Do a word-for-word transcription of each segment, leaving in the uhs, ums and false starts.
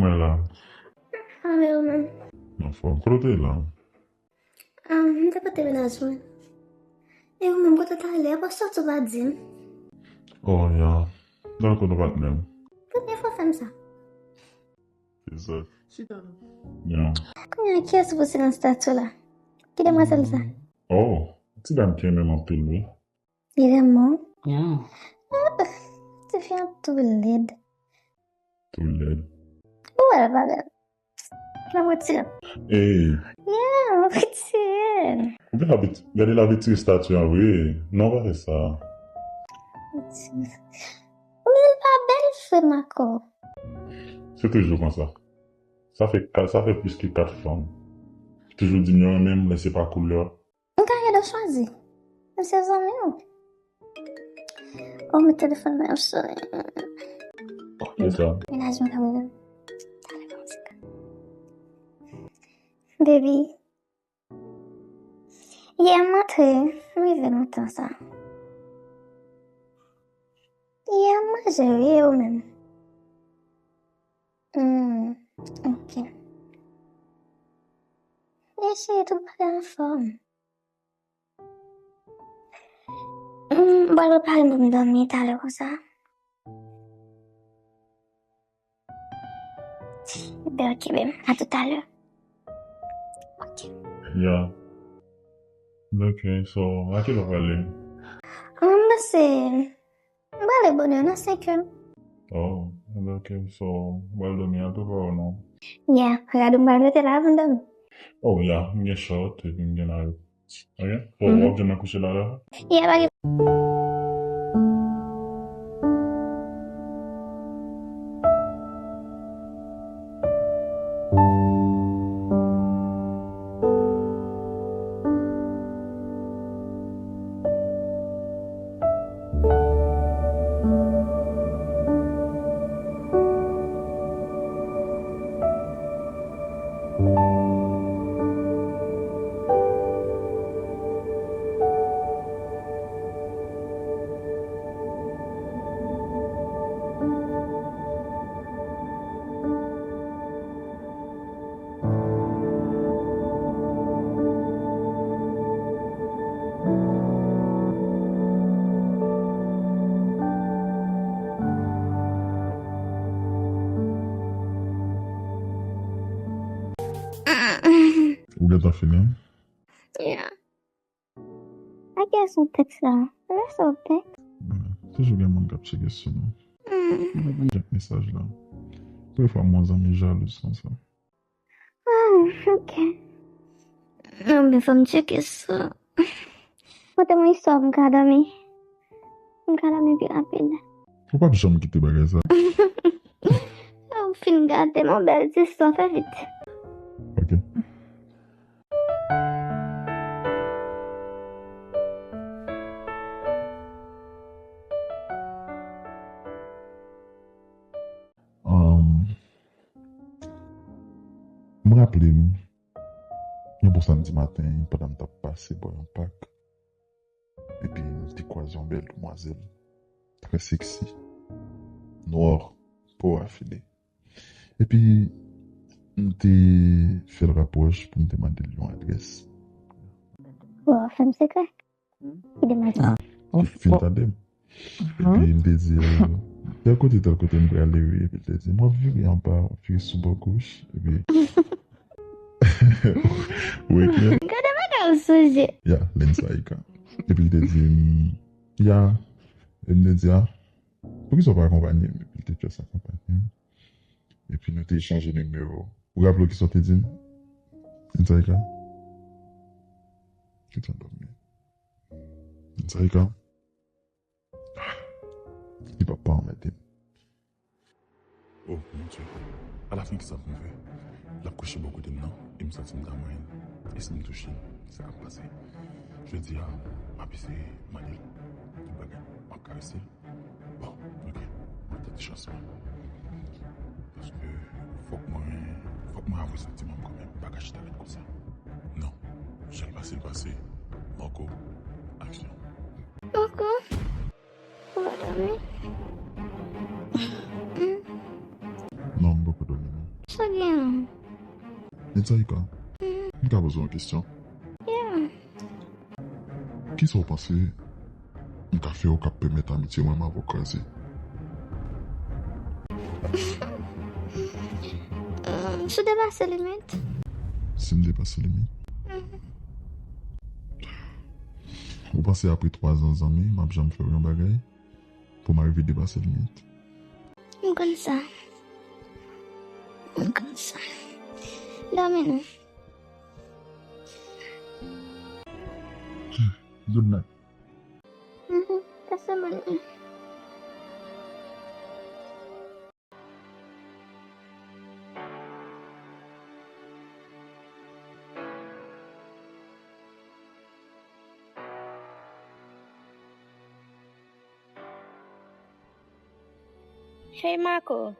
Mwen la. Anmè ou menm? Anfòm, kote w te ye la? Ah, m te pote mennaj mwen. E ou menm, kote w t ale? Apa w sòti w pa di m? Oh, ya. Nan kote w pa t menm. Premye fwa w fè m sa. Se sa. Chita non. Ya. Kounye a, kiyès ou poste nan estati w la? Ki demwazèl sa? Oh, ti dam ki renmen m anpil, wi. Li renmen w? Ya. Ah, ti fi an tou lèd. Tou lèd. Ou wè l pa bèl. L ap retire l. Ey. Ya, l ap retire l. Ou gen abit-, gade l ap retire estati an vre. Non, pa fè sa. Men l pa bèl, frè m akò. Se toujou konsa. Sa fè ka-, sa fè plis ke kat fanm. Toujou di m yo renmen m, lè se pa koulè. M ka ede w chwazi. M se zanmi w. Oh, men telefòn mwen ap sone. Ki sa? Mennaj mwen ka mwen. Baby. Yè m antre, m rive lontan sa. Yè m manje, wi, e ou menm? Hmm, ok. Mesye, tout bagay anfòm. Hmm, m pral prepare m pou m dòmi talè konsa. Ebyen, ok, babe. A tout à l'heure. Ok. Ya. Ok, so, a kilè w prale? M panse, m prale bonè nan senk è. Oh, ok, so, w pral dòmi a tout ou non? Ya, gade m pral rete la avan dòmi. Oh, ya, m gen short, epi m gen larit. Ok? Bon, w ap janm kouche la, la? Ya, pa gen. Ou gentan fini? Yeah. A kiyès ou tèks la? Lè sa w tèks? Bon, toujou gen moun k ap tcheke sou nou. Hmm. Mwen reponn chak mesaj la. Premye fwa m wè yon zanmi jalouz konsa. Ah, ok. Anben, fò m tcheke sou. Konte mwen istwa pou m ka dòmi. M ka dòmi pi rapid. Ou p ap janm kite bagay sa. Ou fin gate m, yon bèl ti istwa, fè vit. Ok. Um, m raple m, yon bon samdi maten, pandan m t ap pase bò yon pak, epi m te kwaze yon bèl demwazèl, trè seksi, nwa, po rafine. Epi, m te fè l rapwòch pou m te mande l yon adrès. Bon, fè m sekrè. Ki demwazèl? Ah. Ou fin tande m? Epi, m te di l, tèl kote, tèl kote m prale, wi. Epi, l te di, m ap vire anba, vire sou bò goch. Epi, Ou ekri? Gade bagay ou sonje. Ya, Lensaika. Epi l te di m, ya. E m te di, a, poukisa w pa akonpanye m? Epi l te just akonpanye m. Epi nou te echanje nimewo. Ou raple w kisa w te di m? Lensaika? Kite m dòmi. Lensaika? Li p ap pa anmède m. Oh, mon Dieu. Alafen, kisa pou m fè? L ap kouche bò kote m nan, e m santi m ta manyen l. E si m touche l, sa k ap pase? Jodi a, m ap eseye mande l tout bagay. M ap karese l. Bon, ok. M ap tande chans mwen. Paske fòk mwen, fòk mwen avwe santiman m kanmenm. M pa ka chita ret konsa. Non. Jan l pase l pase. Marco, aksyon. Marco. Ou pa dòmi? Non, m poko dòmi non. Byen. Nitzaika, m ka poze w yon kesyon? Yeah. Kisa w panse m ka fè w k ap pèmèt amitye mwen avè w kraze? Hmm, si w depase limit. Si m depase limit? Mhm. Ou panse apre twa zan zanmi, m ap janm fè w yon bagay pou m arive depase limit? M konn sa. M konn sa. Dòmi non. Good night. Mhm, pase bonn nuit. Hey Marco,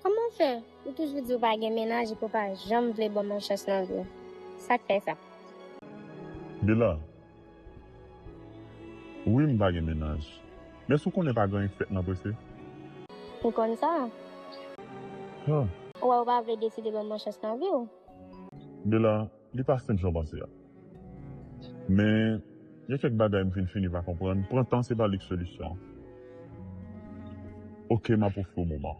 kòman w fè? Ou toujou di w pa gen mennaj epi w pa janm vle ban m yon chans nan vi w. Sa k fè sa? Bella, wi, m pa gen mennaj. Men èske w konnen pa gen anyen k fèt nan prese? M konn sa. Ah. Ou wè ou pa vle deside ban m yon chans nan vi w. Bella, li pa senp jan w panse a. Men, gen kèk bagay m fin fini pa konprann. Pran tan, se pa li k solisyon an. Oke, m ap ofri w moman.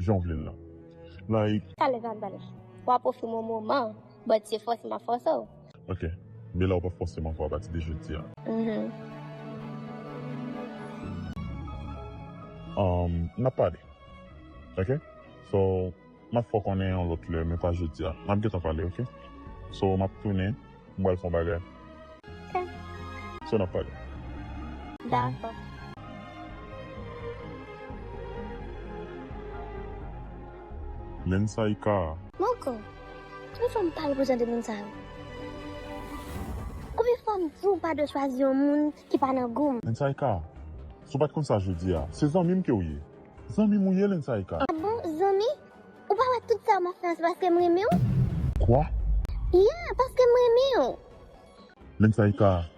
Jan w vle l lan. Like. Talè, talè, talè. W ap ofri m yon moman, but se fòse m ap fòse w. Oke. Bella, ou p ap fòse m ankò apati de jodi a. Mhm. Um, n ap pale. Oke? So, m ap fè w konnen yon lòt lè, men pa jodi a. N ap gentan pale, oke? So, m ap tounen, m pral fè yon bagay. Ok. So, n ap pale. Dakò. Lensaika. Marco, konbyen fwa m pale pou jan de moun sa yo? Konbyen fwa m di w pa dwe chwazi yon moun ki pa nan gou m? Lensaika, si w pa t konn sa jodi a, se zanmi m ke w ye. Zanmi m ou ye, Lensaika. Ah bon, zanmi? Ou pa wè tout sa m ap fè an se paske m renmen w? Kwa? Yeah, paske m renmen w. Lensaika,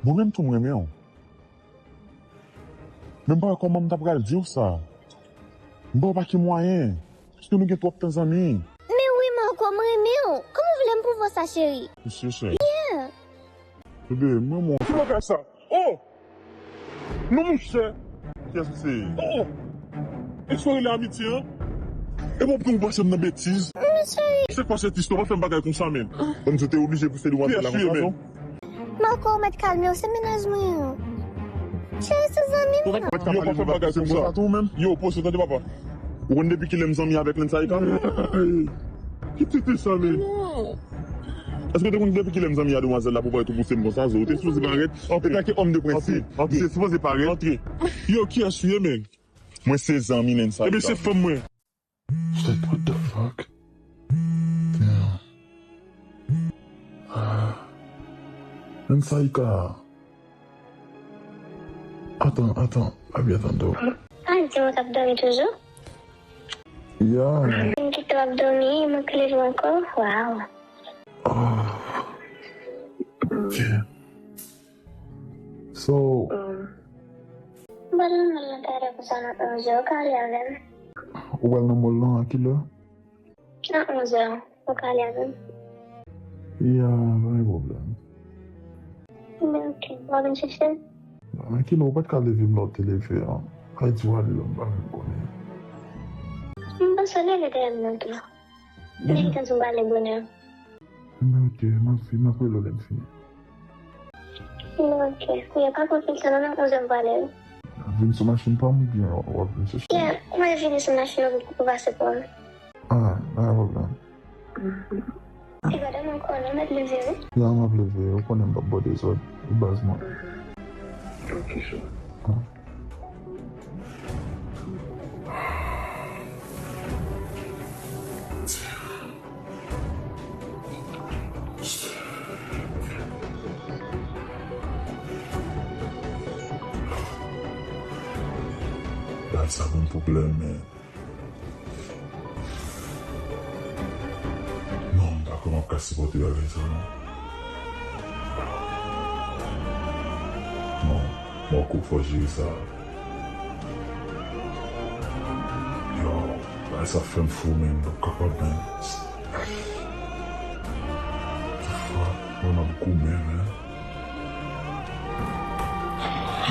mwen menm tou m renmen w. Men m pa wè kòman m ta pral di w sa. M pa wè pa ki mwayen. Paske nou gen twòp tan zanmi. Men wi, Marco, m renmen w. Kòman w vle m pwouve w sa, cheri? Mesye, cheri. Yeah. Bebe, m renmen w. Ki bagay sa? Oh! Non, monchè. Kiyès ou se? Oh! E sa w rele amitye, an? E bon, pou w pase m nan betiz. Men cheri. Se kwa sèt istwa? Pa fè m bagay konsa, menn. Bon, ou te oblije pouse li w antre la konsa, non? Marco, ou mèt kalme w, se mennaj mwen an. Cheri, se zanmi m nan. Yo, pa fè bagay konsa. Yo, poze, tande papa. Ou konn depi kilè m zanmi avèk Lensaika? Ki titi sa, menn? Èske w te konn depi kilè m zanmi a demwazèl la pou w parèt ou pouse m konsa? Zo, ou te sipoze parèt. Antre. E ta ki òm de prensip. Antre. Ou te sipoze parèt. Antre. Yo, kiyès ou ye, menn? Mwen se zanmi Lensaika. Ebyen, se fanm mwen. Shit, what the fuck? Damn. Ah. Lensaika. Atann, atann, pa byen tande w. Ah, di mwen k ap dòmi toujou? Yeah. M kite w ap dòmi, mwen k leve ankò. Wow. Ah. Ok. So. Mm. M pa t nan mòl lan talè konsa nan onzè, ou ka ale avè m. Ou pral nan mòl lan a kilè? Nan onzè, ou ka ale avè m. Ya, pa gen pwoblèm. Ebyen, ok. W ap vin chèche m? Men kilè ou pa t ka leve m lè w te leve an? Kay di w ale la, m pa menm konnen. M panse w leve dèyè m nan tou. Ebyen, m te di w m prale bonè. Ebyen, ok, m ap, m ap rele w lè m fini. Ebyen, ok. Kounye a pa pran pil tan non, nan onzè m prale, wi. Vin sou machin pa m oubyen w ap vin chèche m? Yeah, mwen vini sou machin ou, ou pase pran m. Ah, pa gen pwoblèm. Mhm. Piga dèmen ankò non, m mèt leve, wi. Ya, m ap leve, ou konnen m p ap ba w dezòd, ou baz mwen. Mhm. Ok, chou. Ah. Gad sa konn pwoblèm, men. Non, m pa kwè m ap ka sipòte bagay sa, non. Non, Marco, fò w jere sa. Yo, pa Sa fè m fou, men m p ap kapab, men. Fwa, mwen m ap goumen, men.